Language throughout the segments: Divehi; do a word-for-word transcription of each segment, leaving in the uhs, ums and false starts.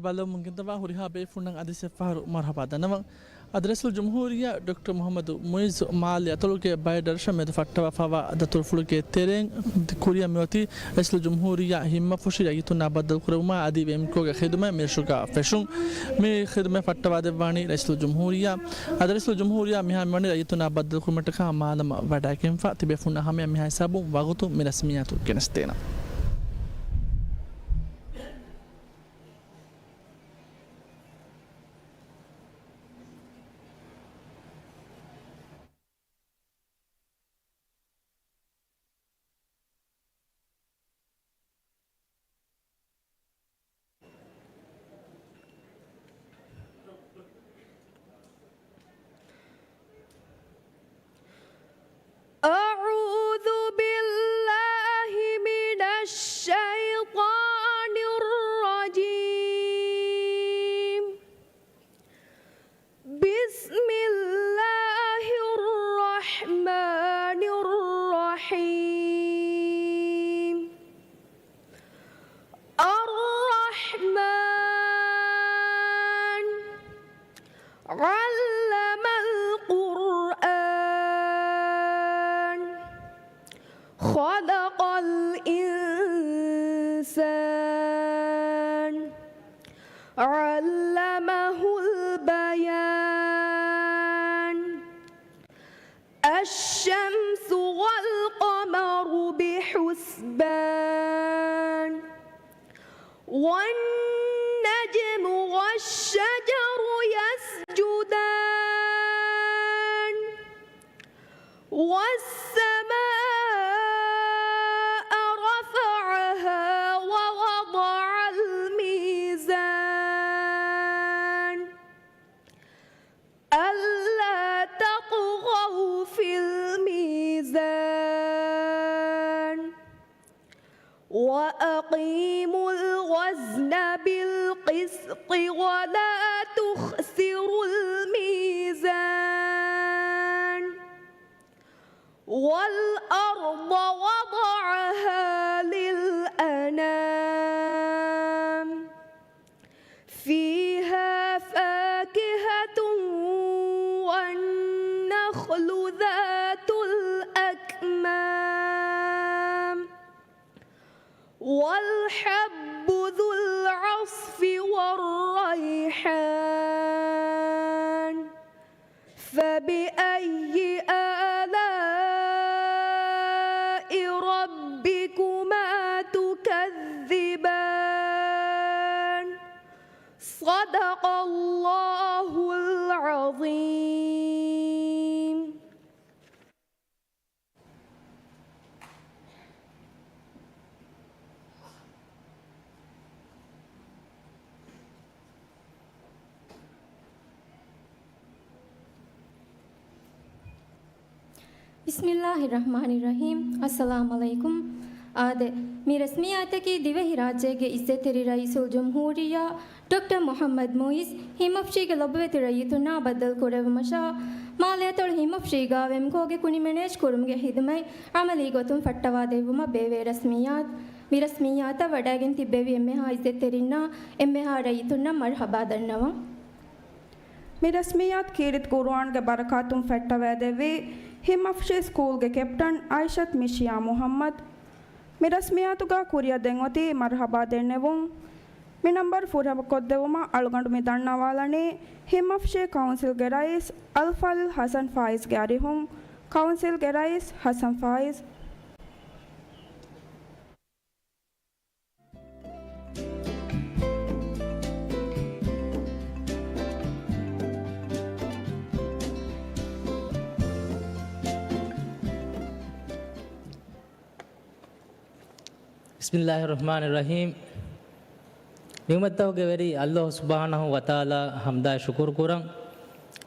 ބަލަމުން ގެންދަވާ ހުރިހާ ބޭފުޅުންނަށް އަދި އެއްފަހަރު މަރުޙަބާ ދަންނަވަން. އަދި ރައީސުލްޖުމްހޫރިއްޔާ ޑޮކްޓަރ މުޙައްމަދު މުޢިއްޒު މާލެ އަތޮޅުގެ ބައެއް ދަރަށަށް މެދު ފައްޓަވާފައިވާ ދަތުރުފުޅުގެ ތެރެއިން ކުރިއަށް މިއޮތީ ރައީސުލްޖުމްހޫރިއްޔާ ހިތްމަފުށި ރައްޔިތުންނާ ބައްދަލުކުރެވުމާ އަދި އެމްކޯގެ ޚިދުމަތް މިރަށުގަ ފެށުން. މި ޚިދުމަތް ފައްޓަވާދެއްވާނީ ރައީސުލްޖުމްހޫރިއްޔާ. އަދި ރައީސުލްޖުމްހޫރިއްޔާ މިހާ މިވަނީ ރައްޔިތުންނާ ބައްދަލުކުރުމަށްޓަކާ މާލަމަށް ވަޑައިގެންފަ ތިބޭފުޅުންނާ ހަމަޔަށް މިހާ ހިސާބުން ވަގުތު މި ރަސްމިއްޔާތު ގެނެސްދޭނަން. أعوذ بالله من الشيطان الرجيم. بسم الله الرحمن الرحيم. الرحمن. علم القرآن. خلق الإنسان. علمه البيان. الشمس والقمر بحسبان. والنجم والشجر يسجدان. والسماء رفعها ووضع الميزان. ألا تطغوا في الميزان. وأقيموا الوزن بالقسط ولا تخسروا الميزان. والأرض وضعها للأنام. فيها فاكهة والنخل ذات الأكمام. والحب ذو العصف والريحان. فبأي آلاء ربكما تكذبان. صدق الله العظيم. ބިސްމިއްލާހި ރަޙްމާނި ރަޙީމް. އައްސަލާމު ޢަލައިކުމް. އާދެ، މި ރަސްމިއްޔާތަކީ ދިވެހިރާއްޖޭގެ އިއްޒަތްތެރި ރައީސުލްޖުމްހޫރިއްޔާ ޑޮކްޓަރ މުޙައްމަދު މުޢިއްޒު ހިތްމަފުށީގެ ލޮބުވެތި ރައްޔިތުންނާ ބައްދަލުކުރެއްވުމަށާ، މާލެއަތޮޅު ހިތްމަފުށީގާ އެމްކޯގެ ކުނި މެނޭޖް ކުރުމުގެ ޚިދުމަތް ޢަމަލީ ގޮތުން ފައްޓަވާދެއްވުމަށް ބޭއްވޭ ރަސްމިއްޔާތު. މި ރަސްމިއްޔާތަށް ވަޑައިގެން ތިއްބެވި އެންމެހާ އިއްޒަތްތެރިންނާ އެންމެހާ ރައްޔިތުންނަށް މަރުޙަބާ ދަންނަވަން. މި ރަސްމިއްޔާތު ކީރިތި ޤުރުއާންގެ ބަރަކާތުން ފައްޓަވައިދެއްވި ހިތްމަފުށީ ސްކޫލްގެ ކެޕްޓަން އައިޝަތު މިޝިޔާ މުޙައްމަދު. މި ރަސްމިއްޔާތުގާ ކުރިއަށް ދެން އޮތީ މަރުޙަބާ ދެންނެވުން. މި ނަންބަރު ފުރިހަމަކޮށްދެއްވުމަށް އަޅުގަނޑު މި ދަންނަވާލަނީ ހިތްމަފުށީ ކައުންސިލްގެ ރައީސް އަލްފާޟިލް ޙަސަން ފާއިޒްގެ އަރިހުން. ކައުންސިލްގެ ރައީސް ޙަސަން ފާއިޒް. ބިސްމިއްލާހި ރަޙްމާނި ރަޙީމް. ނިޢުމަތްތަކުގެ ވެރި ﷲ ސުބްޙާނަހޫ ވަތަޢާލާ ޙަމްދާއި ޝުކުރު ކުރަން.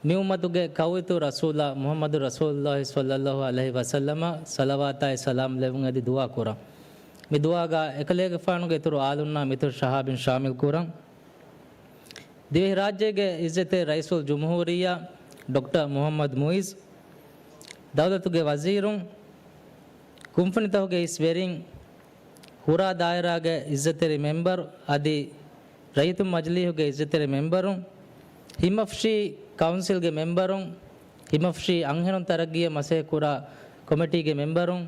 ނިޢުމަތުގެ ކައުއިތުރު ރަސޫލާ މުޙައްމަދު ރަސޫލުﷲ ޞައްލައްލާހު ޢަލައިހި ވަސައްލަމަށް ޞަލަވާތާއި ސަލާމް ލެއްވުން އެދި ދުޢާ ކުރަން. މި ދުޢާގާ އެކަލޭގެފާނުގެ އިތުރު އާލުންނާ މިތުރު ޝަހާބިން ޝާމިލް ކުރަން. ދިވެހިރާއްޖޭގެ އިއްޒަތްތެރި ރައީސުލްޖުމްހޫރިއްޔާ ޑޮކްޓަރ މުޙައްމަދު މުޢިއްޒު، ދައުލަތުގެ ވަޒީރުން، ކުންފުނިތަކުގެ އިސް ވެރިން، ހުރާ ދާއިރާގެ އިއްޒަތްތެރި މެމްބަރު އަދި ރައްޔިތުން މަޖިލީހުގެ އިއްޒަތްތެރި މެމްބަރުން، ހިމަފުށީ ކައުންސިލްގެ މެމްބަރުން، ހިމަފުށީ އަންހެނުން ތަރައްގީއަށް މަސައްކަތްކުރާ ކޮމިޓީގެ މެމްބަރުން،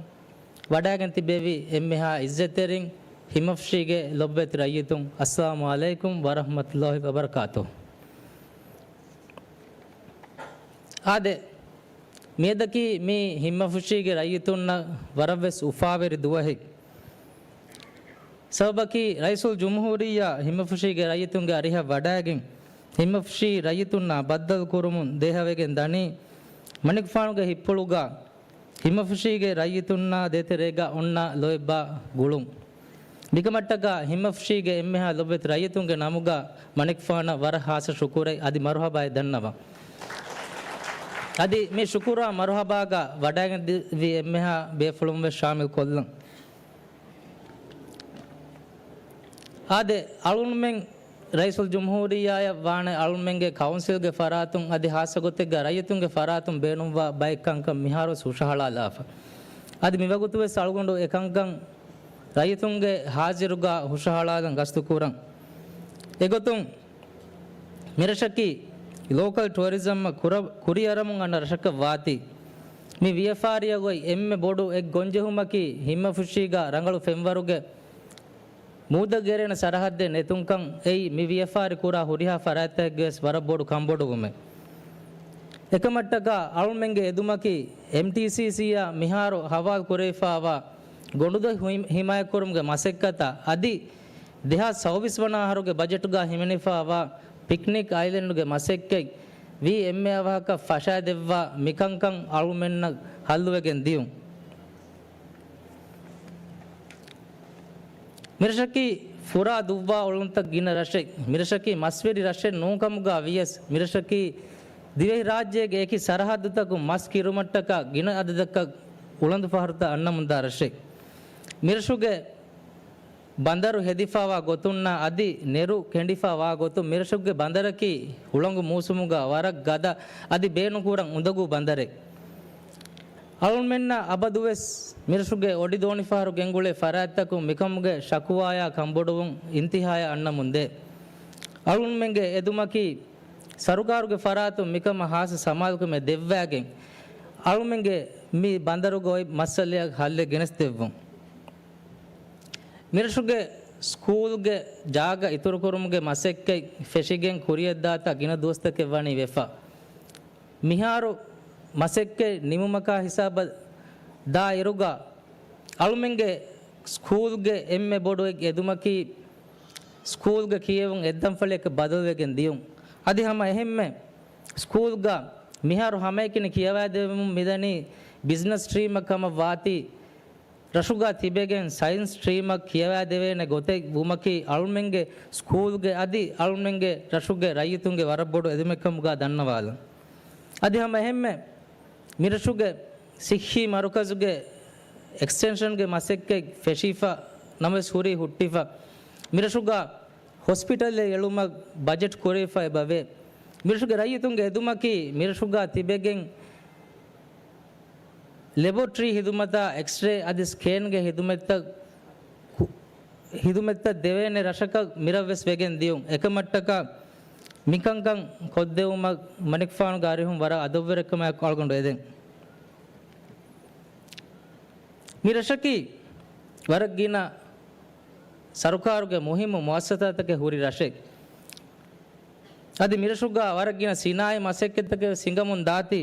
ވަޑައިގެން ތިބެވި އެންމެހާ އިއްޒަތްތެރިން، ހިމަފުށީގެ ލޮބުވެތި ރައްޔިތުން، އައްސަލާމު ޢަލައިކުމް ވަރަޙްމަތުﷲި ވަބަރަކާތުހު. އާދެ، މިއަދަކީ މި ހިމަފުށީގެ ރައްޔިތުންނަށް ވަރަށްވެސް އުފާވެރި ދުވަހެއް. ސަބަބަކީ ރައީސުލް ޖުމްހޫރިއްޔާ ހިމަފުށީގެ ރައްޔިތުންގެ އަރިހަށް ވަޑައިގެން، ހިމަފުށީ ރައްޔިތުންނާ ބައްދަލުކުރުމުން ދޭހަވެގެން ދަނީ، މަނިކުފާނުގެ ހިތްޕުޅުގަ ހިމަފުށީގެ ރައްޔިތުންނާ ދޭތެރޭގަ އޮންނަ ލޯތްބާ ގުޅުން. މިކަމަށްޓަކާ ހިމަފުށީގެ އެންމެހާ ލޮބުވެތި ރައްޔިތުންގެ ނަމުގަ މަނިކުފާނަށް ވަރަށް ޚާއްޞަ ޝުކުރެއް އަދި މަރުޙަބާއެއް ދަންނަވަން. އަދި މި ޝުކުރާ މަރުޙަބާގަ ވަޑައިގެން ދިވި އެންމެހާ ބޭފުޅުން ވެސް ޝާމިލް ކޮށްލަން. އާދެ، އަޅުގަނޑުމެން ރައީސުލް ޖުމްހޫރިއްޔާއަށް ވާނެ އަޅުމެންގެ ކައުންސިލްގެ ފަރާތުން އަދި ހާއްސަ ގޮތެއްގަ ރައްޔިތުންގެ ފަރާތުން ބޭނުންވާ ބައެއް ކަންކަން މިހާރުވެސް ހުށަހަޅާލާފަ. އަދި މިވަގުތުވެސް އަޅުގަނޑު އެކަންކަން ރައްޔިތުންގެ ހާޒިރުގަ ހުށަހަޅާލަން ގަސްތުކުރަން. އެގޮތުން މިރަށަކީ ލޯކަލް ޓުއަރިޒަމްއަށް ކުރަ-، ކުރިއަރަމުން އަންނަ ރަށަކަށް ވާތީ، މި ވިޔަފާރިއަށް އޮތް އެންމެ ބޮޑު އެއް ގޮންޖެހުމަކީ ހިމަފުށީގަ ރަނގަޅު ފެންވަރުގެ މޫދަށް އެރޭނެ ސަރަހައްދެއް ނެތުންކަން އެއީ މި ވިޔަފާރި ކުރާ ހުރިހާ ފަރާތްތަކެއްގެވެސް ވަރަށް ބޮޑު ކަންބޮޑުވުމެއް. އެކަމަށްޓަކާ އަޅުމެންގެ އެދުމަކީ އެމްޓީސީސީއާ މިހާރު ހަވާލު ކުރެވިފާވާ ގޮނޑުދޮށް ހި-، ހިމާޔަތްކުރުމުގެ މަސައްކަތަށް އަދި ދެހާސް ސައުވީސް ވަނަ އަހަރުގެ ބަޖެޓުގަ ހިމެނިފާވާ ޕިކްނިކް އައިލެންޑުގެ މަސައްކަތް ވީ އެންމެ އަވަހަކަށް ފަށާދެއްވާ މިކަންކަން އަޅުމެންނަށް ހައްލުވެގެން ދިޔުން. މިރަށަކީ ފުރާ ދުއްވާ އޮޅުންތައް ގިނަ ރަށެއް. މިރަށަކީ މަސްވެރި ރަށެއް ނޫންކަމުގަ ވިޔަސް، މިރަށަކީ ދިވެހިރާއްޖޭގެ އެކި ސަރަހައްދުތަކުން މަސް ކިރުމަށްޓަކާ ގިނަ އަދަދަކަށް އުޅަނދު ފަހަރުތައް އަންނަމުންދާ ރަށެއް. މިރަށުގެ ބަނދަރު ހެދިފާވާ ގޮތުންނާ އަދި ނެރު ކެނޑިފާވާ ގޮތުން މިރަށުގެ ބަނދަރަކީ ހުޅަނގު މޫސުމުގަ ވަރަށް ގަދަ އަދި ބޭނުންކުރަން އުނދަގޫ ބަނދަރެއް. އަޅުމެންނަށް އަބަދުވެސް މިރަށުގެ އޮޑި ދޯނިފަހަރު ގެންގުޅޭ ފަރާތްތަކުން މިކަމުގެ ޝަކުވާޔާ ކަންބޮޑުވުން އިންތިހާޔަށް އަންނަމުން ދޭ. އަޅުމެންގެ އެދުމަކީ ސަރުކާރުގެ ފަރާތުން މިކަމަށް ހާއްސަ ސަމާލުކަމެއް ދެއްވާގެން، އަޅުމެންގެ މި ބަނދަރުގަ އޮތް މައްސަލައަށް ހައްލެއް ގެނެސްދެއްވުން. މިރަށުގެ ސްކޫލްގެ ޖާގަ އިތުރުކުރުމުގެ މަސައްކަތް ފެށިގެން ކުރިއަށްދާތާ ގިނަ ދުވަސްތަކެއް ވަނީ ވެފަ. މިހާރު މަސައްކަތް ނިމުމަކާ ހިސާބަށް ދާ އިރުގަ، އަޅުމެންގެ ސްކޫލްގެ އެންމެ ބޮޑު އެއް އެދުމަކީ، ސްކޫލްގެ ކިޔެވުން އެއްދަންފަޅިއަކަށް ބަދަލުވެގެން ދިޔުން. އަދި ހަމަ އެހެންމެ، ސްކޫލްގަ މިހާރު ހަމައެކަނި ކިޔަވާދެވެމުން މިދަނީ ބިޒްނަސް ސްޓްރީމަށް ކަމަށް ވާތީ، ރަށުގަ ތިބެގެން ސައިންސް ސްޓްރީމަށް ކިޔަވާދެވޭނެ ގޮތެއް ވުމަކީ އަޅުމެންގެ ސްކޫލްގެ އަދި އަޅުމެންގެ ރަށުގެ ރައްޔިތުންގެ ވަރަށް ބޮޑު އެދުމެއްކަމުގަ ދަންނަވާލަން. އަދި ހަމަ އެހެންމެ މިރަށުގެ ސިއްހީ މަރުކަޒުގެ އެކްސްޓެންޝަންގެ މަސައްކަތް ފެށިފަ ނަމަވެސް ހުރީ ހުއްޓިފަ. މިރަށުގަ ހޮސްޕިޓަލެއް އެޅުމަށް ބަޖެޓް ކުރެވިފަ އެބަވޭ. މިރަށުގެ ރައްޔިތުންގެ އެދުމަކީ މިރަށުގަ ތިބެގެން ލެބޯޓްރީ ހިދުމަތާ، އެކްސްރޭ އަދި ސްކޭންގެ ހިދުމަތްތައް ކު-، ހިދުމަތްތައް ދެވޭނެ ރަށަކަށް މިރަށްވެސް ވެގެން ދިޔުން. އެކަމަށްޓަކާ މިކަންކަން ކޮށްދެވުމަށް މަނިކުފާނުގެ އަރިހުން ވަރަށް އަދަށްވުރެކަމާއެކު އަޅުގަނޑު އެދެން. މި ރަށަކީ ވަރަށް ގިނަ ސަރުކާރުގެ މުހިއްމު މުއައްސަސާތަކެއް ހުރި ރަށެއް. އަދި މިރަށުގަ ވަރަށް ގިނަ ސިނާއީ މަސައްކަތްތަކެއް ހިނގަމުން ދާތީ،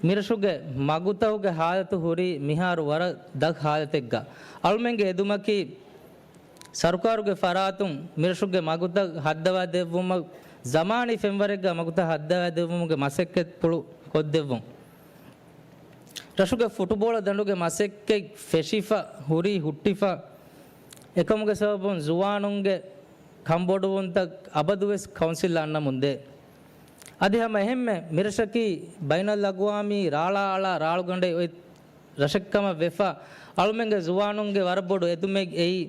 މިރަށުގެ މަގުތަކުގެ ހާލަތު ހުރީ މިހާރު ވަރަށް ދަށް ހާލަތެއްގަ. އަޅުމެންގެ އެދުމަކީ، ސަރުކާރުގެ ފަރާތުން މިރަށުގެ މަގުތައް ހައްދަވާ ދެއްވުމަށް، ޒަމާނީ ފެންވަރެއްގަ މަގުތައް ހައްދަވާ ދެއްވުމުގެ މަސައްކަތްޕުޅު ކޮށްދެއްވުން. ރަށުގެ ފުޓުބޯޅަ ދަނޑުގެ މަސައްކަތް ފެށިފަ، ހުރީ ހުއްޓިފަ. އެކަމުގެ ސަބަބުން ޒުވާނުންގެ ކަންބޮޑުވުންތައް އަބަދުވެސް ކައުންސިލް އަންނަމުންދޭ. އަދި ހަމަ އެހެންމެ މިރަށަކީ ބައިނަލްއަގްވާމީ ރާޅާ އަޅާ ރާޅުގަނޑެއް އޮތް ރަށެއްކަމަށް ވެފަ، އަޅުމެންގެ ޒުވާނުންގެ ވަރަށް ބޮޑު އެދުމެއް އެއީ،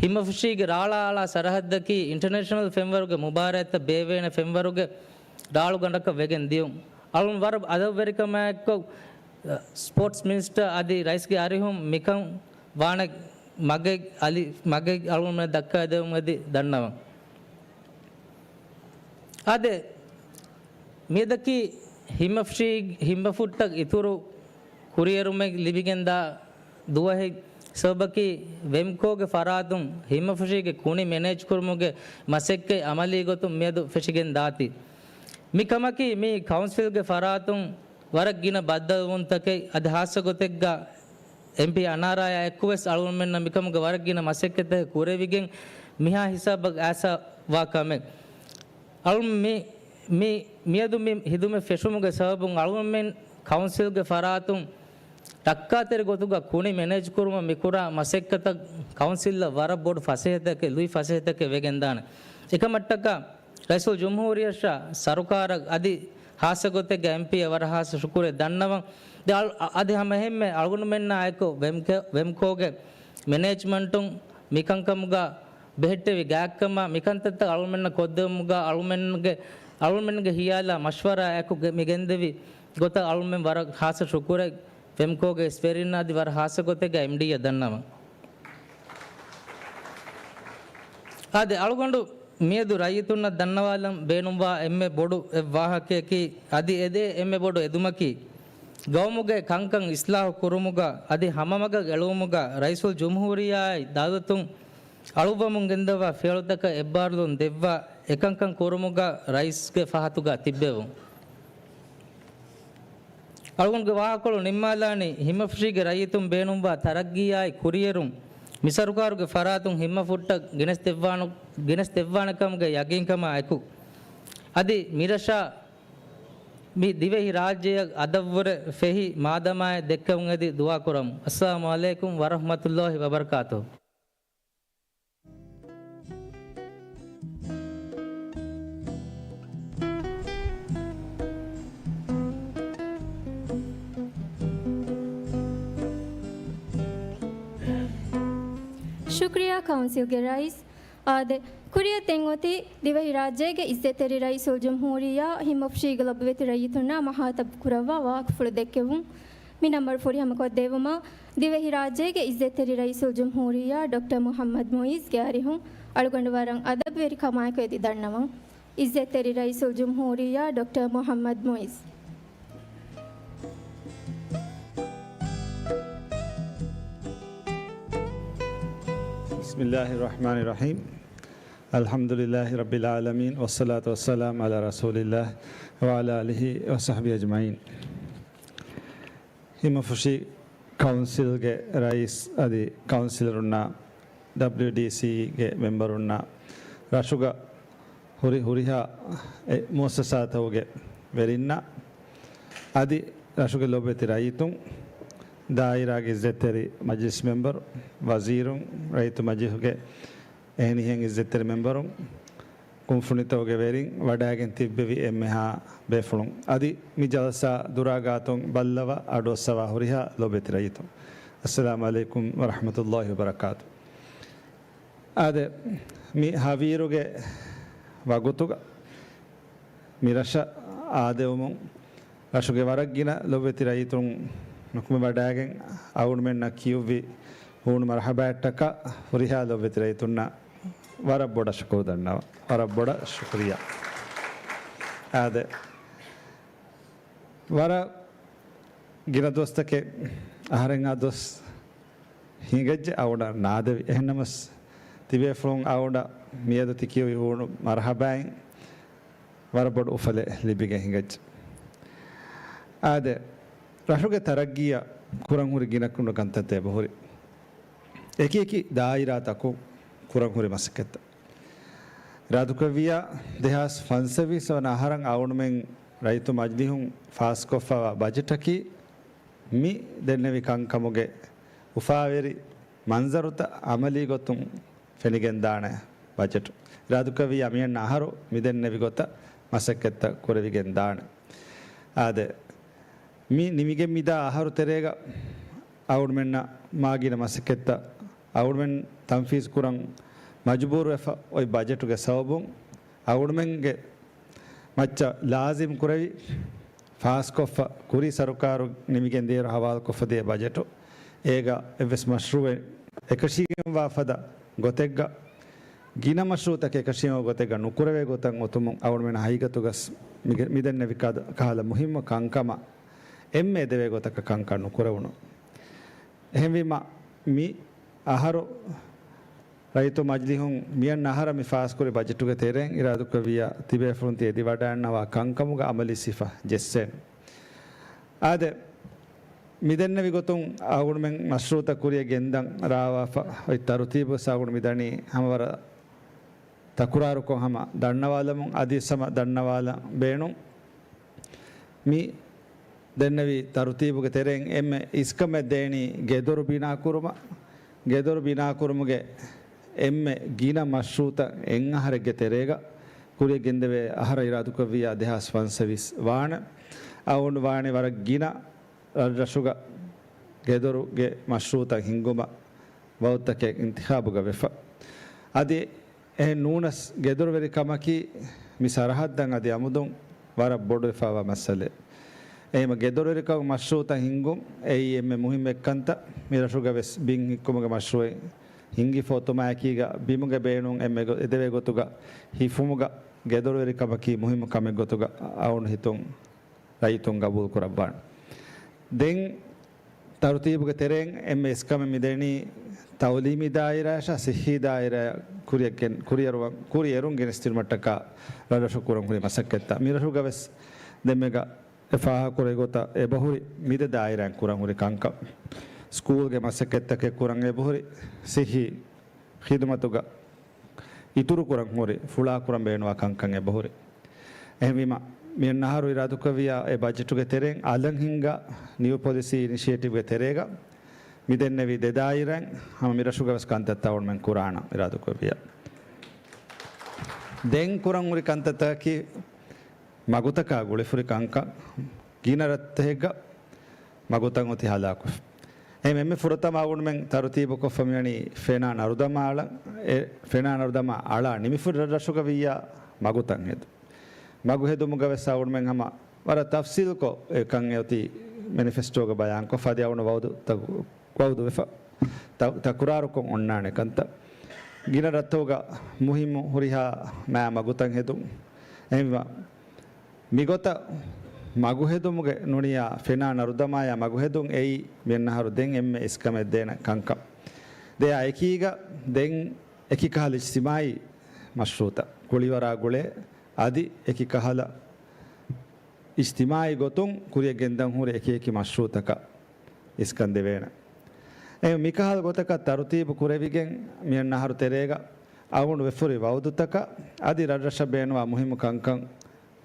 ހިމަފުށީގެ ރާޅާ އަޅާ ސަރަހައްދަކީ އިންޓަރނޭޝަނަލް ފެންވަރުގެ މުބާރާތްތައް ބޭއްވޭނެ ފެންވަރުގެ ރާޅުގަނޑަކަށް ވެގެން ދިޔުން. އަޅުން ވަރަށް އަދަބުވެރިކަމާއެކު، ސްޕޯޓްސް މިނިސްޓަރ އަދި ރައީސްގެ އަރިހުން މިކަން ވާނެ މަގެއް އަލި، މަގެއް އަޅުން ދައްކާދެވުމަށް އެދި ދަންނަވަން. އާދެ، މިއަދަކީ ހިމަފްޝީ-، ހިމަފުއްޓަށް އިތުރު ކުރިއެރުމެއް ލިބިގެންދާ ދުވަހެއް. ސަބަބަކީ ވެމްކޯގެ ފަރާތުން ހިމަފުށީގެ ކުނި މެނޭޖްކުރުމުގެ މަސައްކަތް އަމަލީ ގޮތުން މިއަދު ފެށިގެން ދާތީ. މި ކަމަކީ މި ކައުންސިލްގެ ފަރާތުން ވަރަށް ގިނަ ބައްދަލުވުންތަކެއް އަދި ހާއްސަ ގޮތެއްގަ އެމްޕީ އަނާރާޔާ އެއްކުވެސް އަޅުގަނޑުމެންނަށް މިކަމުގެ ވަރަށް ގިނަ މަސައްކަތްތަކެއް ކުރެވިގެން މިހާ ހިސާބަށް އައިސްފަވާ ކަމެއް. އަޅު މި، މި، މިއަދު މި ހިދުމަތް ފެށުމުގެ ސަބަބުން އަޅުގަނޑުމެން ކައުންސިލްގެ ފަރާތުން ޓައްކާތެރި ގޮތުގަ ކުނި މެނޭޖް ކުރުމަށް މިކުރާ މަސައްކަތަށް ކައުންސިލަށް ވަރަށް ބޮޑު ފަސޭހަތަކެއް، ލުއި ފަސޭހަތަކެއް ވެގެންދާނެ. އެކަމަށްޓަކާ ރައީސުލްޖުމްހޫރިއްޔާ ސަރުކާރަށް އަދި ހާއްސަ ގޮތެއްގަ އެމްޕީއަށް ވަރަށް ހާއްސަ ޝުކުރެއް ދަންނަވަން. ދެ އަޅު-، އަ-، އަދި ހަމައެހެންމެ އަޅުގަނޑުމެންނާއެކު ވެމްކެ-، ވެމްކޯގެ މެނޭޖްމަންޓުން މިކަންކަމުގަ ބެހެއްޓެވި ގާތްކަމާ މިކަންތައްތައް އަޅުމެންނަށް ކޮށްދެވުމުގަ އަޅުމެންގެ، އަޅުމެންގެ ހިޔާލާ މަޝްވަރާ އެކު ގެ-، މި ގެންދެވި ގޮތަށް އަޅުމެން ވަރަށް ހާއްސަ ޝުކުރެއް ވެމްކޯގެ އިސްވެރިންނަށް އަދި ވަރަށް ހާއްސަ ގޮތެއްގަ އެމްޑީއަށް ދަންނަވަން. އާދެ، އަޅުގަނޑު މިއަދު ރައްޔިތުންނަށް ދަންނަވާލަން ބޭނުންވާ އެންމެ ބޮޑު އެއް ވާހަކަޔަކީ، އަދި އެދޭ އެންމެ ބޮޑު އެދުމަކީ، ގައުމުގެ ކަންކަން އިސްލާހު ކުރުމުގަ އަދި ހަމަމަގަށް އެޅުވުމުގަ ރައީސުލްޖުމްހޫރިއްޔާއާއި ދައުލަތުން އަޅުއްވަމުން ގެންދަވާ ފިޔަވަޅުތަކަށް އެއްބާރުލުން ދެއްވާ އެކަންކަން ކުރުމުގަ ރައީސްގެ ފަހަތުގަ ތިއްބެވުން. އަޅުގަނޑުގެ ވާހަކަކޮޅު ނިންމާލާނީ، ހިމަފުށީގެ ރައްޔިތުން ބޭނުންވާ ތަރައްގީއާއި ކުރިއެރުން މި ސަރުކާރުގެ ފަރާތުން ހިމަފުއްޓަށް ގެނެސްދެއްވާނު-، ގެނެސްދެއްވާނެކަމުގެ ޔަގީންކަމާ އެކު، އަދި މިރަށާ މި ދިވެހި ރާއްޖެއަށް އަދަށްވުރެ ފެހި މާދަމާއެއް ދެއްކެވުން އެދި ދުޢާކުރަމު. އައްސަލާމު ޢަލައިކުމް ވަރަޙްމަތުﷲި ވަބަރަކާތުހު. ޝުކުރިއްޔާ ކައުންސިލްގެ ރައީސް. އާދެ، ކުރިއަށް ދެން އޮތީ ދިވެހިރާއްޖޭގެ އިއްޒަތްތެރި ރައީސުލްޖުމްހޫރިއްޔާ ހިމަފުށީގެ ލޮބުވެތި ރައްޔިތުންނާ މަހާތަބު ކުރައްވާ ވާހަކަފުޅު ދެއްކެވުން. މި ނަންބަރު ފުރިހަމަކޮށްދެއްވުމަށް، ދިވެހިރާއްޖޭގެ އިއްޒަތްތެރި ރައީސުލްޖުމްހޫރިއްޔާ ޑޮކްޓަރ މުޙައްމަދު މުޢިއްޒުގެ އަރިހުން އަޅުގަނޑު ވަރަށް އަދަބުވެރިކަމާއެކު އެދި ދަންނަވަން. އިއްޒަތްތެރި ރައީސުލްޖުމްހޫރިއްޔާ ޑޮކްޓަރ މުޙައްމަދު މުޢިއްޒު. بسم الله الرحمن الرحيم. الحمد لله رب العالمين، والصلاة والسلام على رسول الله وعلى آله وصحبه أجمعين. ހިމަފުށި ކައުންސިލްގެ ރައީސް އަދި ކައުންސިލަރުންނާ، ޑަބްލިއުޑީސީގެ މެމްބަރުންނާ، ރަށުގަ ހުރި ހުރިހާ އެ މުއައްސަސާތަކުގެ ވެރިންނާ، އަދި ރަށުގެ ލޮބުވެތި ރައްޔިތުން، ދާއިރާގެ އިއްޒަތްތެރި މަޖިލިސް މެމްބަރު، ވަޒީރުން، ރައްޔިތު މަޖިލިހުގެ އެހެނިހެން އިއްޒަތްތެރި މެމްބަރުން، ކުންފުނިތަކުގެ ވެރިން، ވަޑައިގެން ތިއްބެވި އެންމެހާ ބޭފުޅުން އަދި މި ޖަލްސާ ދުރާގާތުން ބައްލަވާ އަޑުއައްސަވާ ހުރިހާ ލޮބުވެތި ރައްޔިތުން، އައްސަލާމު ޢަލައިކުމް ވަރަޙްމަތުﷲި ވަބަރަކާތު. އާދެ، މި ހަވީރުގެ ވަގުތުގަ މި ރަށަށް އާދެވުމުން، ރަށުގެ ވަރަށް ގިނަ ލޮބުވެތި ރައްޔިތުން ނުކުމެ ވަޑައިގެން އަޅުގަނޑުމެންނަށް ކިޔުއްވި ހޫނު މަރުޙަބާއަށްޓަކާ ހުރިހާ ލޮބުވެތި ރައްޔިތުންނަށް ވަރަށް ބޮޑަށް ޝުކުރު ދަންނަވަން. ވަރަށް ބޮޑަށް ޝުކުރިއްޔާ. އާދެ، ވަރަށް ގިނަ ދުވަސްތަކެއް އަހަރެން އާ ދުވަސް ހިނގައްޖެ އަޅުގަނޑަށް ނާދެވި. އެހެންނަމަސް، ތިބޭފުޅުން އަޅުގަނޑަށް މިއަދު ތި ކިޔުއި ހޫނު މަރުޙަބާއިން ވަރަށް ބޮޑު އުފަލެއް ލިބިގެން ހިނގައްޖެ. އާދެ، ރަށުގެ ތަރައްގީއަށް ކުރަން ހުރި ގިނަ ގިނަ ކަންތައްތައް އެބަހުރި. އެކި އެކި ދާއިރާތަކުން ކުރަން ހުރި މަސައްކަތްތައް. އިރާދުކުރެއްވިއްޔާ، ދެހާސް ފަންސަވީސް ވަނަ އަހަރަށް އަޅުގަނޑުމެން ރައްޔިތު މަޖިލިހުން ފާސްކޮށްފައިވާ ބަޖެޓަކީ މި ދެންނެވި ކަންކަމުގެ އުފާވެރި މަންޒަރުތައް އަމަލީ ގޮތުން ފެނިގެންދާނެ ބަޖެޓު. އިރާދުކުރެއްވިއްޔާ، މިއަންނަ އަހަރު މިދެންނެވި ގޮތަށް މަސައްކަތްތައް ކުރެވިގެންދާނެ. އާދެ، މި ނިމިގެން މިދާ އަހަރު ތެރޭގަ އަޅުގަނޑުމެންނަށް މާގިނަ މަސައްކަތްތައް އަޅުގަނޑުމެން ތަންފީޒު ކުރަން މަޖުބޫރުވެފަ އޮތް ބަޖެޓުގެ ސަބަބުން އަޅުގަނޑުމެންގެ މައްޗަށް ލާޒިމް ކުރެވި، ފާސްކޮށްފަ ކުރީ ސަރުކާރު ނިމިގެން ދިޔައިރު ހަވާލުކޮށްފަ ދިޔަ ބަޖެޓު، އޭގަ އެއްވެސް މަޝްރޫއެއް އެކަށީގެންވާ ފަދަ ގޮތެއްގަ ގިނަ މަޝްރޫޢުތަކެއް އެކަށީމަ ގޮތެއްގަ ނުކުރެވޭ ގޮތަށް އޮތުމުން އަޅުމެން ހަގީގަތުގަސް މިގެ-، މިދެންނެވި ކަ-، ކަހަލަ މުހިއްމު ކަންކަމަށް އެންމެ އެދެވޭ ގޮތަކަށް ކަންކަން ނުކުރެވުނު. އެހެންވީމަ، މި އަހަރު ރައްޔިތު މަޖިލީހުން މިއަންނަ އަހަރަށް މި ފާސްކުރި ބަޖެޓުގެ ތެރެއިން އިރާދަކުރެއްވިއްޔާ ތިބޭފުޅުން ތި އެދިވަޑައަންނަވާ ކަންކަމުގަ އަމަލީ ސިފަ ޖެއްސޭނެ. އާދެ، މިދެންނެވި ގޮތުން އަޅުގަނޑުމެން މަޝްރޫޢުތައް ކުރިއަށް ގެންދަން ރާވާފަ އޮތް ތަރުތީބު ވެސް އަޅުގަނޑު މިދަނީ ހަމަވަރަށް ތަކުރާރުކޮށް ހަމަ ދަންނަވާލަމުން، އަދިވެސް ހަމަ ދަންނަވާލަން ބޭނުން. މި ދެންނެވި ތަރުތީބުގެ ތެރެއިން އެންމެ އިސްކަމެއް ދޭނީ ގެދޮރު ބިނާކުރުމަށް. ގެދޮރު ބިނާކުރުމުގެ އެންމެ ގިނަ މަޝްރޫޢުތައް އެއް އަހަރެއްގެ ތެރޭގަ ކުރިއަށް ގެންދެވޭ އަހަރަށް އިރާދަކުރެއްވިއްޔާ ދެހާސް ފަންސަވީސް ވާނެ. އަޅުގަނޑު ވާނީ ވަރަށް ގިނަ ރަށްރަށުގަ ގެދޮރުގެ މަޝްރޫޢުތައް ހިންގުމަށް ވައުދުތަކެއް އިންތިޚާބުގަ ވެފަ. އަދި އެހެން ނޫނަސް، ގެދޮރުވެރިކަމަކީ މި ސަރަހައްދަށް އަދި އަމުދުން ވަރަށް ބޮޑުވެފަވާ މައްސަލައެއް. އެހެންވީމަ ގެދޮރުވެރިކަމުގެ މަޝްރޫޢުތައް ހިންގުން އެއީ އެންމެ މުހިއްމު އެއްކަންތައް. މި ރަށުގަ ވެސް ބިން ހިއްކުމުގެ މަޝްރޫޢެއް ހިންގިފަ އޮތުމާއެކީގަ ބިމުގެ ބޭނުން އެންމެ ގޮ-، އެދެވޭ ގޮތުގަ ހިފުމުގަ ގެދޮރުވެރިކަމަކީ މުހިއްމު ކަމެއް ގޮތުގަ އަޅުގަނޑު ހިތުން ރައްޔިތުން ގަބޫލު ކުރައްވާނެ. ދެން ތަރުތީބުގެ ތެރެއިން އެންމެ އިސްކަމެއް މިދެނީ ތައުލީމީ ދާއިރާއަށާ ސިއްހީ ދާއިރާއަށް ކުރިއަށް ގެން-، ކުރިއެރުވަން-، ކުރިއެރުން ގެނެސްދިނުމަށްޓަކާ ރަށްރަށު ކުރަން ހުރި މަސައްކަތްތައް. މިރަށުގަ ވެސް ދެންމެގަ އެ ފާހަގަކުރެއްވި ގޮތަށް އެބަހުރި މި ދެ ދާއިރާއިން ކުރަން ހުރި ކަންކަން. ސްކޫލްގެ މަސައްކަތްތަކެއް ކުރަން އެބަހުރި، ސިއްހީ ޚިދުމަތުގަ އިތުރުކުރަން ހުރި، ފުޅާކުރަން ބޭނުންވާ ކަންކަން އެބަހުރި. އެހެންވީމަ، މިއަންނަ އަހަރު އިރާދަކުރެއްވިއްޔާ އެ ބަޖެޓުގެ ތެރެއިން އަލަށް ހިންގާ ނިއު ޕޮލިސީ އިނިޝިއޭޓިވްގެ ތެރޭގަ މިދެންނެވި ދެ ދާއިރާއިން ހަމަ މިރަށުގަ ވެސް ކަންތައްތައް އަޅުގަނޑުމެން ކުރާނަން އިރާދަކުރެއްވިއްޔާ. ދެން ކުރަން ހުރި ކަންތައްތަކަކީ މަގުތަކާ ގުޅިފުރި ކަންކަން. ގިނަ ރަށްތަކެއްގަ މަގުތައް އޮތީ ހަލާކުވެފަ. އެހެން އެންމެ ފުރަތަމަ އަޅުގަނޑުމެން ތަރުތީބުކޮށްފަ މިވަނީ ފެނާ ނަރުދަމާ އަޅަން. އެ ފެނާ ނަރުދަމާ އަޅާ ނިމިފުރި ރަށްރަށުގަ ވިއްޔާ މަގުތައް ހެދުން. މަގު ހެދުމުގަ ވެސް އަޅުގަނޑުމެން ހަމަ ވަރަށް ތަފްސީލްކޮށް އެކަން އެއޮތީ މެނިފެސްޓޯގަ ބަޔާންކޮށްފަ އަދި އަޅުގަނޑު ވައުދު ތަ-، ވައުދު ވެފަ. ތަ-، ތަކުރާރުކޮށް އޮންނާނެ ކަންތައް. ގިނަ ރަށްތަކުގަ މުހިއްމު ހުރިހާ މާ މަގުތައް ހެދުން. އެހެންވީމަ، މިގޮތަށް މަގުހެދުމުގެ ނުނިޔާ ފެނާ ނަރުދަމާޔާ މަގުހެދުން އެއީ މިއަންނަހަރު ދެން އެންމެ އިސްކަމެއް ދޭނެ ކަންކަން. ދެއާ އެކީގަ ދެން އެކި ކަހަލަ އިޖްތިމާއީ މަޝްރޫޢުތައް ގުޅިވަރާ ގުޅޭ އަދި އެކި ކަހަލަ އިޖްތިމާއީ ގޮތުން ކުރިއަށް ގެންދަން ހުރި އެކި އެކި މަޝްރޫޢުތަކަށް އިސްކަން ދެވޭނެ. އެ މިކަހަލަ ގޮތަކަށް ތަރުތީބު ކުރެވިގެން މިއަންނަ އަހަރު ތެރޭގަ އަޅުގަނޑު ވެފަ ހުރި ވައުދުތަކަށް އަދި ރަށްރަށަށް ބޭނުންވާ މުހިއްމު ކަންކަން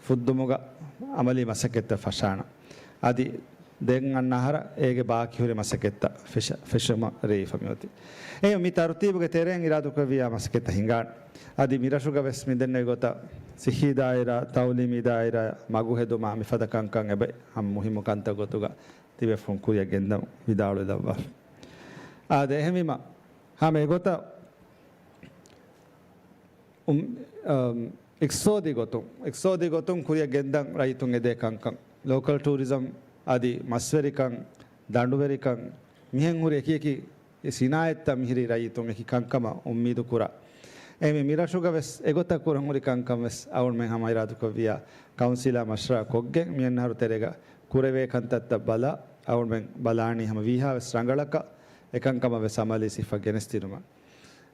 ފުއްދުމުގަ އަމަލީ މަސައްކަތްތައް ފަށާނަން. އަދި ދެން އަންނަ އަހަރަށް އޭގެ ބާކީ ހުރި މަސައްކަތްތައް ފެށ-، ފެށުމަށް ރޭވިފަ މިއޮތީ. އެ މި ތަރުތީބުގެ ތެރެއިން އިރާދަކުރެއްވިއްޔާ މަސައްކަތްތައް ހިނގާނެ. އަދި މިރަށުގަ ވެސް މިދެންނެވި ގޮތަށް ސިއްހީ ދާއިރާ، ތައުލީމީ ދާއިރާ، މަގު ހެދުމާ މިފަދަ ކަންކަން އެބަ ހަމަ މުހިއްމު ކަންތައް ގޮތުގަ ތިބޭފުޅުން ކުރިއަށް ގެންދަން ވިދާޅުވެލައްވާފަ. އާދެ، އެހެންވީމަ، ހަމަ އެގޮތަށް، އު-، އަ، އިޤްތިޞާދީ ގޮތުން، އިޤްތިޞާދީ ގޮތުން ކުރިއަށް ގެންދަން ރައްޔިތުން އެދޭ ކަންކަން، ލޯކަލް ޓޫރިޒަމް އަދި މަސްވެރިކަން، ދަނޑުވެރިކަން، މިހެން ހުރި އެކި އެކި ސިނާއަތްތައް މިހިރީ ރައްޔިތުން އެކި ކަންކަމަށް އުއްމީދު ކުރާ. އެހެންވެ، މިރަށުގަ ވެސް އެގޮތަށް ކުރަން ހުރި ކަންކަން ވެސް އަޅުގަނޑުމެން ހަމަ އިރާދަކުރެއްވިއްޔާ ކައުންސިލާ މަޝްވަރާ ކޮށްގެން މިއަންނަ އަހަރު ތެރޭގަ ކުރެވޭ ކަންތައްތައް ބަލާ، އަޅުގަނޑުމެން ބަލާނީ ހަމަ ވީހާވެސް ރަނގަޅަކަށް އެކަންކަމަށް ވެސް އަމަލީ ސިފަ ގެނެސްދިނުމަށް.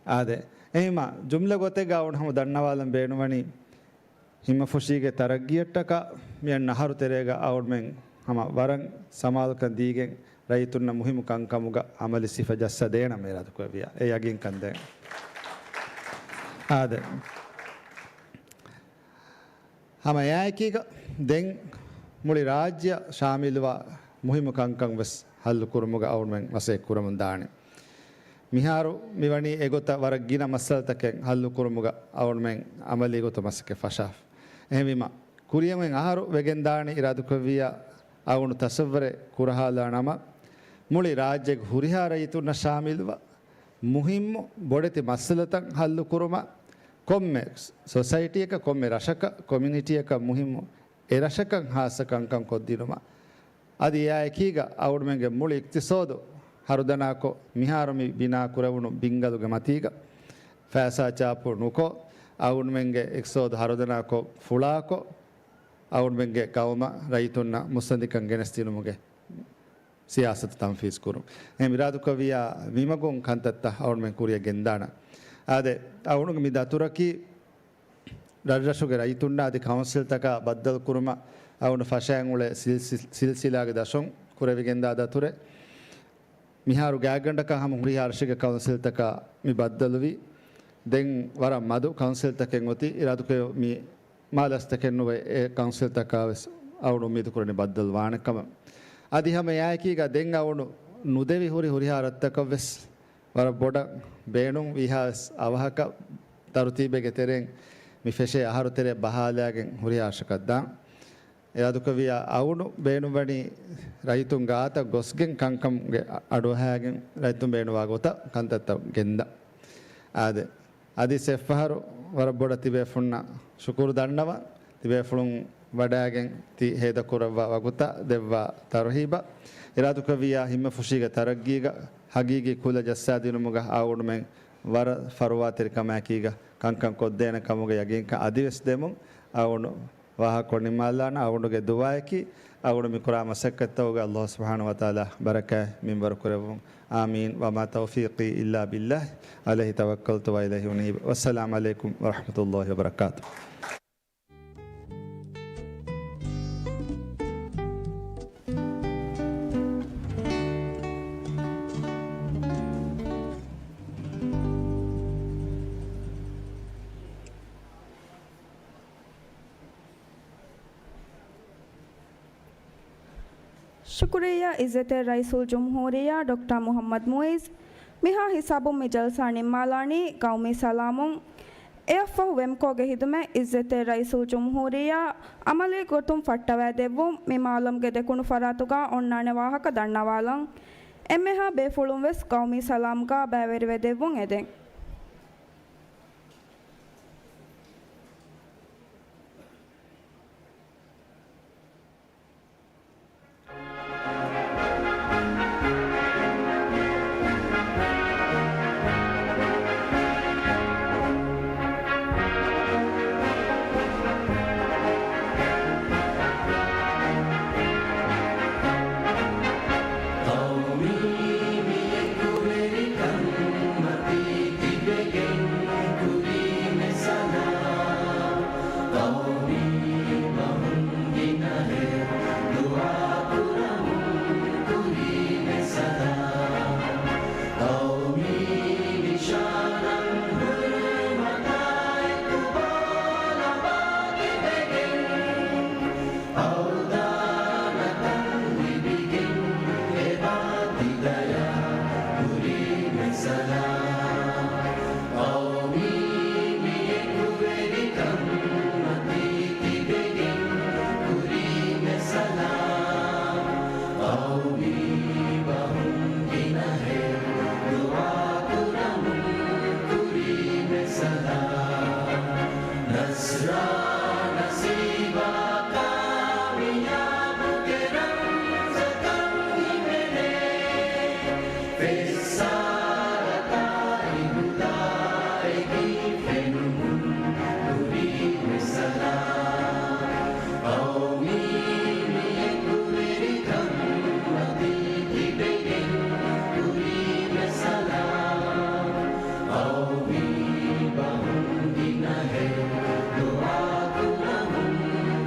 އާދެ، އެހެންވީމަ، ޖުމްލަ ގޮތެއްގަ އަޅުގަނޑު ހަމަ ދަންނަވާލަން ބޭނުންވަނީ، ހިމަފުށީގެ ތަރައްގީއަށްޓަކާ މިއަންނަ އަހަރު ތެރޭގަ އަޅުގަނޑުމެން ހަމަ ވަރަށް ސަމާލުކަން ދީގެން ރައްޔިތުންނަށް މުހިއްމު ކަންކަމުގަ އަމަލީ ސިފަ ޖައްސަ ދޭނަމޭ އިރާދަކުރެއްވިއްޔާ. އެ ޔަގީންކަން ދޭން. އާދެ. ހަމަ އެއާއެކީގަ ދެން މުޅި ރާއްޖެއަށް ޝާމިލުވާ މުހިއްމު ކަންކަން ވެސް ހައްލު ކުރުމުގަ އަޅުގަނޑުމެން މަސައްކަތް ކުރަމުން ދާނެ. މިހާރު މިވަނީ އެގޮތަށް ވަރަށް ގިނަ މައްސަލަތަކެއް ހައްލު ކުރުމުގަ އަޅުގަނޑުމެން އަމަލީ ގޮތުން މަސައްކަތް ފަށާފަ. އެހެންވީމަ، ކުރިއަށް އަހަރު ވެގެންދާނީ އިރާދަކުރެއްވިއްޔާ އަޅުގަނޑު ތަސައްވަރެއް ކުރަހާލާނަމަ، މުޅި ރާއްޖޭގެ ހުރިހާ ރައްޔިތުންނަށް ޝާމިލުވާ، މުހިއްމު ބޮޑެތި މައްސަލަތައް ހައްލު ކުރުމަށް، ކޮންމެ ސޮސައިޓީއަކަށް، ކޮންމެ ރަށަކަށް، ކޮމިއުނިޓީއަކަށް މުހިއްމު އެ ރަށަކަށް ހާއްސަ ކަންކަން ކޮށްދިނުމަށް، އަދި އެއާއެކީގަ އަޅުގަނޑުމެންގެ މުޅި އިޤްތިޞާދު ހަރުދަނާކޮށް، މިހާރު މި ބިނާ ކުރެވުނު ބިންގަލުގެ މަތީގަ ފައިސާ ޗާޕު ނުކޮށް، އަޅުގަނޑުމެންގެ އިޤްތިޞާދު ހަރުދަނާކޮށް ފުޅާކޮށް، އަޅުގަނޑުމެންގެ ޤައުމަށް ރައްޔިތުންނަށް މުއްސަނދިކަން ގެނެސްދިނުމުގެ ސިޔާސަތު ތަންފީޒު ކުރުން. އެހެން އިރާދުކުރެއްވިއްޔާ މިމަގުން ކަންތައްތައް އަޅުގަނޑުމެން ކުރިއަށް ގެންދާނަން. އާދެ، އަޅުގަނޑުގެ މި ދަތުރަކީ ރަށްރަށުގެ ރައްޔިތުންނާ އަދި ކައުންސިލްތަކާ ބައްދަލުކުރުމަށް އަޅުގަނޑު ފަށައިން އުޅޭ ސިލް-، ސިލް-، ސިލްސިލާގެ ދަށުން ކުރެވިގެންދާ ދަތުރެއް. މިހާރު ގާތްގަނޑަކަށް ހަމަ ހުރިހާ ރަށެއްގެ ކައުންސިލްތަކާ މި ބައްދަލުވި. ދެން ވަރަށް މަދު ކައުންސިލްތަކެއް އޮތީ. އިރާދުކުރެއްވި މާ ލަސްތަކެއް ނުވެ، އެ ކައުންސިލްތަކާ ވެސް އަޅުގަނޑު އުއްމީދު ކުރަނީ ބައްދަލު ވާނެ ކަމަށް. އަދި ހަމަ އެއާއެކީގަ ދެން އަޅުގަނޑު ނުދެވި ހުރި ހުރިހާ ރަށްތަކަށް ވެސް ވަރަށް ބޮޑަށް ބޭނުން ވީހާވެސް އަވަހަކަށް ތަރުތީބެއްގެ ތެރެއިން މި ފެށޭ އަހަރު ތެރޭ ބަހާލާގެން ހުރިހާ ރަށަކަށް ދާން. އިރާދުކުރެއްވިއްޔާ އަޅުގަނޑު ބޭނުންވަނީ ރައްޔިތުން ގާތަށް ގޮސްގެން ކަންކަމުގެ އަޑުއަހާގެން ރައްޔިތުން ބޭނުންވާ ގޮތަށް ކަންތައްތައް ގެންދަން. އާދެ، އަދި އެއްފަހަރު ވަރަށް ބޮޑަށް ތިބޭފުންނަށް ޝުކުރު ދަންނަވަން. ތިބޭފުޅުން ވަޑައިގެން ތި ހޭދަކުރައްވާ ވަގުތަށް ދެއްވާ ތަރުހީބަށް. އިރާދުކުރެއްވިއްޔާ ހިތްމަ ފުށީގެ ތަރައްގީގަ ހަގީގީ ކުލަ ޖައްސާދިނުމުގަ އަޅުގަނޑުމެން ވަރަށް ފަރުވާތެރިކަމާއެކީގަ ކަންކަން ކޮށްދޭނެ ކަމުގެ ޔަގީންކަން އަދިވެސް ދެމުން. އަޅުގަނޑު ވާހަކަ ނިންމާލާނަން. އަޅުގަނޑުގެ ދުޢާއަކީ އަޅުގަނޑު މި ކުރާ މަސައްކަތްތަކުގަ ﷲ ސުބްޙާނަހޫ ވަތަޢާލާ ބަރަކާތް މިންވަރު ކުރެއްވުން. އާމީން. وما توفيقي إلا بالله عليه توكلت وإليه أنيب. والسلام عليكم ورحمة الله وبركاته. ޝުކުރިއްޔާ އިއްޒަތްތެރި ރައީސުލްޖުމްހޫރިއްޔާ ޑޮކްޓަރ މުޙައްމަދު މުޢިއްޒު. މިހާ ހިސާބުން މި ޖަލްސާ ނިންމާލާނީ ޤައުމީ ސަލާމުން. އެއަށްފަހު ވެމްކޯގެ ޚިދުމަތް އިއްޒަތްތެރި ރައީސުލްޖުމްހޫރިއްޔާ ޢަމަލީ ގޮތުން ފައްޓަވައިދެއްވުން. މި މާލަމްގެ ދެކުނު ފަރާތުގަ އޮންނާނެ ވާހަކަ ދަންނަވާލަން. އެންމެހާ ބޭފުޅުން ވެސް ޤައުމީ ސަލާމްގަ ބައިވެރިވެދެއްވުން އެދެން. ޤައުމީ މި އެކުވެރިކަން މަތީ ތިބެގެން ކުރީމެ ސަލާމް. ޤައުމީ ބަހުން ގިނަހެއް ދުޢާ ކުރަމުން ކުރީމެ ސަލާމް. ޤައުމީ ނިޝާނަށް ހުރުމަތާއެކު ބޯ ލަބާ ތިބެގެން އަޅުދާނަތަން ލިބިގެން އެބާ ތި ދަޔާ ކުރީމެ ސަލާމް. ޤައުމީ މި އެކުވެރިކަން މަތީ ތިބެގެން ކުރީމެ ސަލާމް. ޤައުމީ ބަހުން ގިނަހެއް ދުޢާ ކުރަމުން ކުރީމެ ސަލާމް. ނަޞްރާ ނަސީބާ ކާމިޔާބުގެ ރަމްޒަކަށް ހިމެނޭ. ފެއްސާރަތާ އިހުލާއެކީ ފެނުމުން ކުރީމެ ސަލާމް. ޤައުމީ މި އެކުވެރިކަން މަތީ ތިބެގެން ކުރީމެ ސަލާމް. ޤައުމީ ބަހުން ގިނަހެއް ދުޢާ ކުރަމުން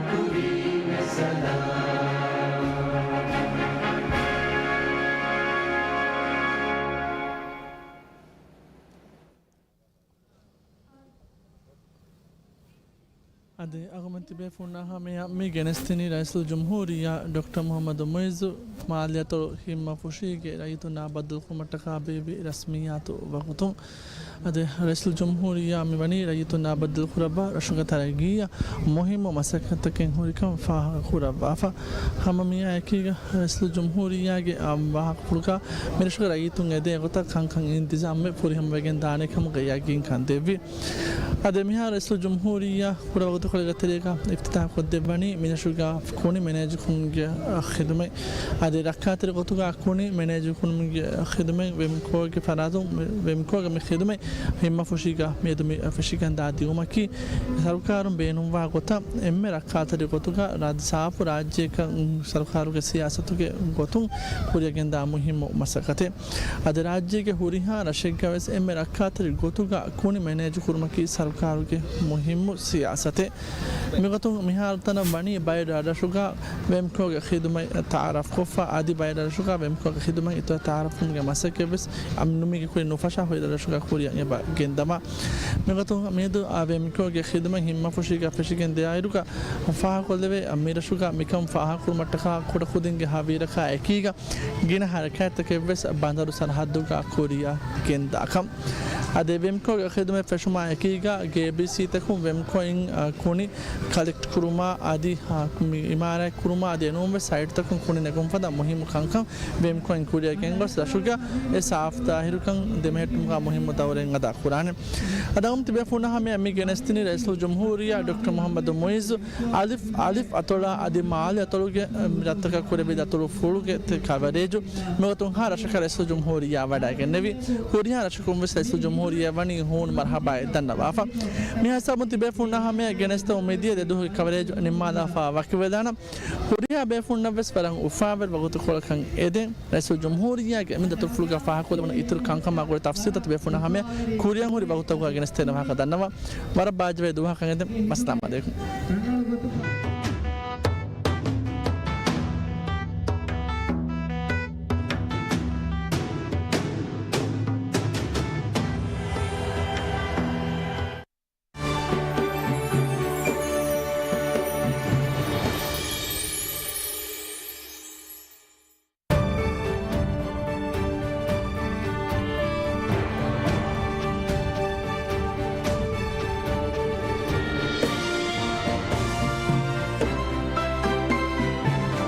ކުރީމެ ސަލާމް. އަދި އަޅުގަނޑު ތިބޭފުޅުންނާ ހަމަޔަށް މި ގެނެސްދިނީ ރައީސުލްޖުމްހޫރިއްޔާ ޑޮކްޓަރ މުޙައްމަދު މުޢިއްޒު މާލެއަތޮޅު ހިތްމަފުށީގެ ރައްޔިތުންނާ ބައްދަލުކުރުމަށްޓަކާ ބޭއްވި ރަސްމިއްޔާތު ވަގުތުން. އަދި ރައީސުލްޖުމްހޫރިއްޔާ މިވަނީ ރައްޔިތުންނާ ބައްދަލުކުރައްވާ ރަށުގެ ތަރައްގީއަށް މުހިއްމު މަސައްކަތްތަކެއް ހުރިކަން ފާހަގަކުރައްވާފަ. ހަމަ މިއާއެކީގަ ރައީސުލްޖުމްހޫރިއްޔާގެ އާއްމު ވާހަކަފުޅުގަ މިރަށުގެ ރައްޔިތުން އެދޭ ގޮތަށް ކަންކަން އިންތިޒާމްވެ ފުރިހަމަވެގެން ދާނެ ކަމުގެ ޔަގީންކަން ދެއްވި. އަދި މިހާރު ރައީސުލްޖުމްހޫރިއްޔާ ކުޑަވަގުތުކޮޅެއްގެ ތެރޭގަ އިފްތިތާޙް ކޮށްދެއްވަނީ މިރަށުގަ ކުނި މެނޭޖުކުރުމުގެ ޚިދުމަތް. އަދި ރައްކާތެރި ގޮތުގަ ކުނި މެނޭޖުކުރުމުގެ ޚިދުމަތް ވެމްކޯގެ ފަރާތުން، ވެމްކޯގެ މި ޚިދުމަތް ހިންމަފުށީގަ މިއަދު މި ފެށިގެންދާ ދިއުމަކީ، ސަރުކާރުން ބޭނުންވާ ގޮތަށް އެންމެ ރައްކާތެރި ގޮތުގަ ރާއްޖެ ސާފު ރާއްޖެއަކަށް ސަރުކާރުގެ ސިޔާސަތުގެ ގޮތުން ކުރިއަށް ގެންދާ މުހިއްމު މަސައްކަތެއް. އަދި ރާއްޖޭގެ ހުރިހާ ރަށެއްގަވެސް އެންމެ ރައްކާތެރި ގޮތުގަ ކުނި މެނޭޖު ކުރުމަކީ ސަރުކާރުގެ މުހިއްމު ސިޔާސަތެއް. މިގޮތުން މިހާރު ތަނަށް ވަނީ ބައެއް ރަށްރަށުގަ ވެމްކޯގެ ޚިދުމަތް ތައާރަފްކޮށްފަ، އަދި ބައެއް ރަށުގަ ވެމްކޯގެ ޚިދުމަތް އިތުރަށް ތައާރަފްކުރުމުގެ މަސައްކަތްވެސް އަމް ނުމީގެ ކުރިން ނުފަށާ ހުރި ރަށުގަ ކުރިއަށް އެބަ ގެންދަމާ. މިގޮތުން މިއަދު ވެމްކޯގެ ޚިދުމަތް ހިންމަފުށީގަ ފެށިގެން ދިޔައިރުގަ ފާހަގަކޮށްލެވޭ، މިރަށުގަ މިކަން ފާހަގަކުރުމަށްޓަކާ ކުޑަކުދިންގެ ހަވީރަކާ އެކީގަ ގިނަ ހަރަކާތްތަކެއްވެސް ބަނދަރު ސަރަހައްދުގަ ކުރިއަށް ގެންދާކަން. އަދި ވެމްކޯގެ ޚިދުމަތް ފެށުމާ އެކީގަ ގޭބީސީތަކުން ވެމްކޯއިން، އަ، ކުނި ކަލެކްޓް ކުރުމާ އަދި، އަ، މި އިމާރާތް ކުރުމާ އަދި އެނޫންވެސް ސައިޓްތަކުން ކުނި ނެގުން ފަދަ މުހިއްމު ކަންކަން ވެމްކޯއިން ކުރިއަށް ގެންގޮސް ރަށުގަ އެ ސާފު ތާހިރުކަން ދެމެހެއްޓުމުގަ މުހިއްމު ދައުރެއް އަދާ ކުރާނެ. އަދި އަޅުގަނޑު ތިބޭފުޅުންނާ ހަމަޔަށް މި ގެނެސްދިނީ ރައީސުލްޖުމްހޫރިއްޔާ ޑޮކްޓަރ މުޙައްމަދު މުޢިއްޒު އަލިފް، އަލިފް އަތޮޅާ އަދި މާލެ އަތޮޅުގެ، އަ، މި ރަށްތަކަށް ކުރެއްވި ދަތުރުފުޅުގެ ތެ ކަވަރޭޖު މިގޮތުން ހަ ރަށަކަށް ރައީސުލްޖުމްހޫރިއްޔާ ވަޑައިގެންނެވި. ހުރިހާ ރަށަކުން ވެސް ރައީސުލްޖުމްހޫރިއްޔާ ވަނީ ހޫނު މަރުޙަބާއެއް ދަންނަވާފަ. މި ހިސާބުން ތިބޭފުޅުންނާ ހަމަޔަށް ގެނެސްދެމުން މިދިޔަ ދެ ދުވަހުގެ ކަވަރޭޖު ނިންމާލާފަ ވަކިވެލާނަން. ހުރިހާ ބޭފުޅުންނަށްވެސް ވަރަށް އުފާވެރި ވަގުތުކޮޅަކަށް އެދެން، ރައީސުލްޖުމްހޫރިއްޔާގެ މި ދަތުރުފުޅުގަ ފާހަގަކޮށްލެވުނު އިތުރު ކަންކަމާ ގުޅި ތަފްސީލްތައް ތިބޭފުޅުންނާ ހަމަޔަށް ކުރިއަށް ހުރި ވަގުތުތަކުގަ ގެނެސްދޭނެ ވާހަކަ ދަންނަވާ. ވަރަށް ބާއްޖަވެރި ދުވަހަކަށް އެދެން. އައްސަލާމް ޢަލައިކުމް.